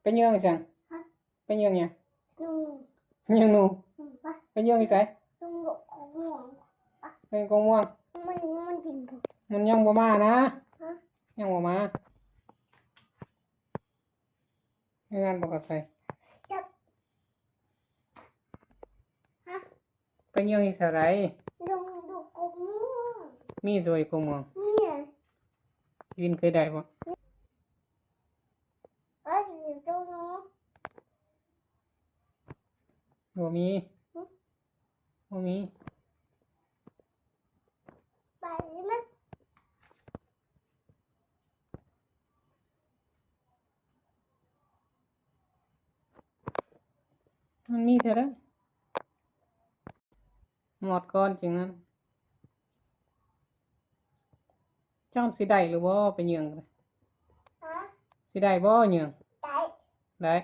ໄປເຍື່ອງອີ່ຫຍັງ? ຮະ? ໄປເຍື່ອງຫຍັງ? ໜູ. ເຍື່ອງໜູ? ອືມ ໄປ ໄປເຍື່ອງຢູ່ໃສ? ເບື້ອງກົກມ່ວງ. ໄປເຍື່ອງກົກມ່ວງ? ມັນ ມັນກິນ ມັນຍັງບໍ່ມານະ. ຮະ? ຍັງບໍ່ມາ. ເຮືອນບໍ່ກະໃສ. ຈັບ. ຮະ? ໄປເຍື່ອງຢູ່ໃສ? ເບື້ອງ ຢູ່ກົກມ່ວງ. ມີຢູ່ໃສກົກມ່ວງ? ມີ. ວິນເຄີຍໄດ້ບໍ່? ໄປຢູ່ຕົງ ບໍ່ມີ. ຫຶ? ບໍ່ມີ. ໄປນະ. ມັນມີເທົ່າໃດ? ໝົດກ່ອນຈັ່ງນັ້ນ. ເຈົ້າຊິໄດ້ຫຼືບໍ່ໄປເຍື່ອງ? ຮະ? ຊິໄດ້ບໍ່ເຍື່ອງ? ໄດ້ ໄດ້.